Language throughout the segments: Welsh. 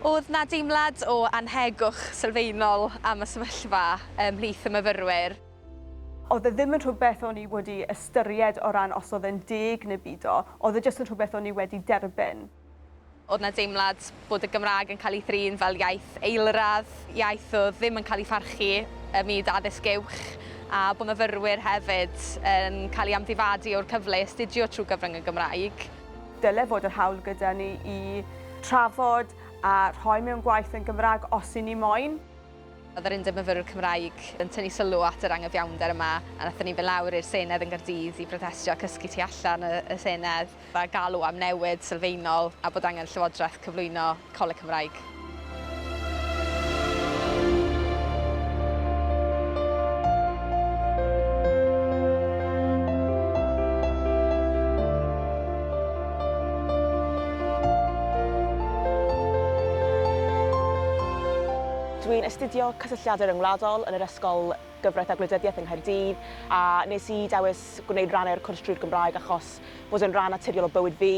Oedd 'na deimlad o annhegwch sylfaenol am y sefyllfa ymhlith y myfyrwyr. Oedd e ddim yn rhywbeth o'n i wedi ystyried o ran os oedd e'n deg neu bido, oedd e jyst yn rhywbeth o'n i wedi derbyn. Oedd 'na deimlad bod y Gymraeg yn cael ei thrin fel iaith eilradd, iaith oedd ddim yn cael ei pharchu ym myd addysg uwch, a bod myfyrwyr hefyd yn cael eu amddifadu o'r cyfle i astudio trwy gyfrwng y Gymraeg. Dyle fod yr hawl gyda ni i trafod a rhoi mewn gwaith yn Gymraeg os 'y ni moyn. Oedd yr Undeb Myfyrwyr Cymraeg yn tynnu sylw at yr anghyfiawnder yma a wnaethon ni fynd lawr i'r Senedd yn Gaerdydd i brotestio a cysgu tu allan y, y Senedd a galw am newid sylfaenol a bod angen Llywodraeth cyflwyno Coleg Cymraeg. Dwi'n astudio cysylltiadau ryngwladol yn yr Ysgol Gyfraith a Gwleidyddiaeth yng Nghaerdydd a nes i dewis gwneud rannau'r cwrs trwy'r Gymraeg achos bod e'n rhan naturiol o bywyd fi.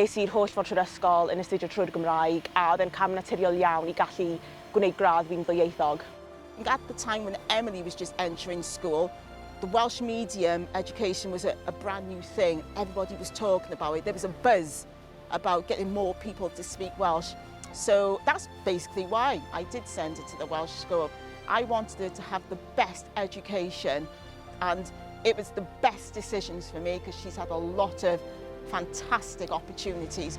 Es i'r holl ffordd trwy'r ysgol yn astudio trwy'r Gymraeg a oedd e'n cam naturiol iawn i gallu gwneud gradd fi'n ddwyieithog. At the time when Emily was just entering school, the Welsh medium education was a, a brand new thing. Everybody was talking about it. There was a buzz about getting more people to speak Welsh. So that's basically why I did send her to the Welsh school. I wanted her to have the best education and it was the best decisions for me because she's had a lot of fantastic opportunities.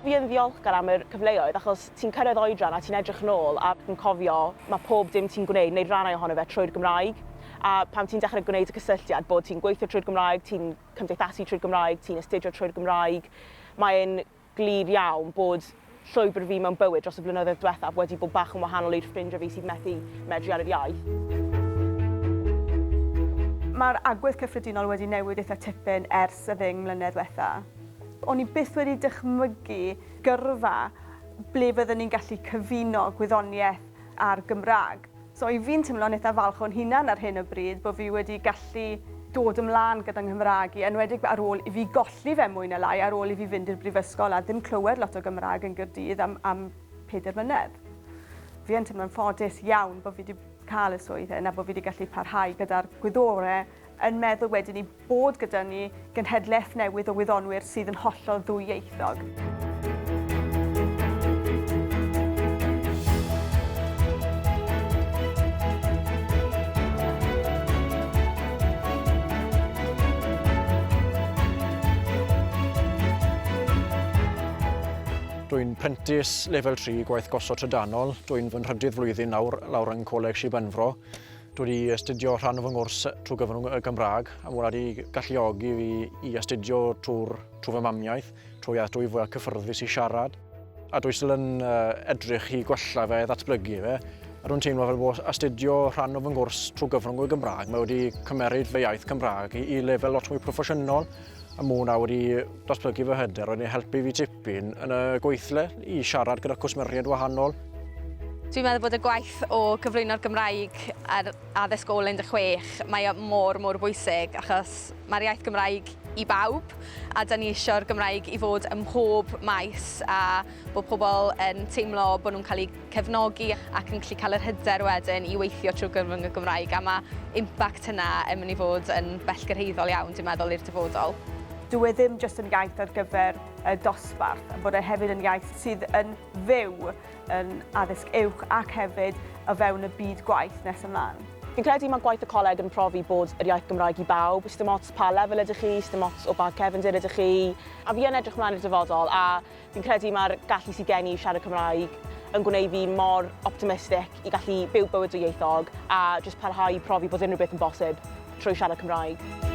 Fi yn ddiolchgar am yr cyfleoedd achos ti'n cyrraedd oedran a ti'n edrych nôl ac yn cofio mae pob dim ti'n gwneud neu rannau ohono fe trwy'r Gymraeg. A pan ti'n dechrau gwneud y cysylltiad bod ti'n gweithio trwy'r Gymraeg, ti'n cymdeithasu trwy'r Gymraeg, ti'n astudio trwy'r Gymraeg, mae'n glir iawn bod llwybr fi mewn bywyd dros y blynyddoedd diwethaf wedi bod bach yn wahanol i'r ffrindiau fi sydd methu medru ar yr iaith. Mae'r agwedd cyffredinol wedi newid eitha tipyn ers y ddeng mlynedd ddiwetha. O'n i byth wedi dychmygu gyrfa ble fydden ni'n gallu cyfuno gwyddoniaeth a'r Gymraeg. So i fi'n teimlo'n eitha falch o'n hunan ar hyn o bryd bod fi wedi gallu dod ymlaen gyda Nghymraeg i, enwedig ar ôl i fi golli fe mwy na lai ar ôl i fi fynd i'r brifysgol a ddim clywed lot o Gymraeg yn Gaerdydd am, am 4 mlynedd. Fi yn teimlo'n ffodus iawn bod fi wedi cael y swydd hyn a bod fi wedi gallu parhau gyda'r gwyddorau yn meddwl wedyn ni bod gyda ni genhedlaeth newydd o wyddonwyr sydd yn hollol ddwyieithog. Dwi'n prentis lefel 3 gwaith gosod trydanol. Dwi'n fy nhrydydd flwyddyn nawr lawr yng Ngholeg Sir Benfro. Dwi wedi astudio rhan o fy nghwrs trwy gyfrwng y Gymraeg a mae wedi galluogi fi i astudio trwy'r, trwy fy mamiaith, trwy iaith dwi fwyaf cyffyrddus i siarad. A dwi still yn uh, edrych i gwella fe, ddatblygu fe. A dwi'n teimlo fel bod astudio rhan o fy nghwrs trwy gyfrwng y Gymraeg, mae wedi cymeryd fy iaith Cymraeg i, i lefel lot mwy proffesiynol a mae hwnna wedi datblygu fy hyder, wedi helpu fi tipyn yn y gweithle i siarad gyda cwsmeriaid wahanol. Dwi'n meddwl bod y gwaith o gyflwyno'r Gymraeg ar addysg ôl 16, mae o mor, mor bwysig achos mae'r iaith Gymraeg i bawb a da ni eisiau'r Gymraeg i fod ym mhob maes a bod pobl yn teimlo bod nhw'n cael eu cefnogi ac yn gallu cael yr hyder wedyn i weithio trwy gyfrwng y Gymraeg a mae impact hynna yn mynd i fod yn bellgyrhaeddol iawn dwi'n meddwl i'r dyfodol. Dyw e ddim jyst yn iaith ar gyfer y dosbarth, bod e hefyd yn iaith sydd yn fyw yn addysg uwch ac hefyd o fewn y byd gwaith nes ymlaen. Fi'n credu mae gwaith y coleg yn profi bod yr iaith Gymraeg i bawb. Sdim ots pa lefel ydych chi, sdim ots o ba cefndir ydych chi. A fi yn edrych mlaen i'r dyfodol a fi'n credu mae'r gallu sydd gen i i siarad Cymraeg yn gwneud fi mor optimistic i gallu byw bywyd dwyieithog a jyst parhau i profi bod unrhyw beth yn bosib trwy siarad Cymraeg.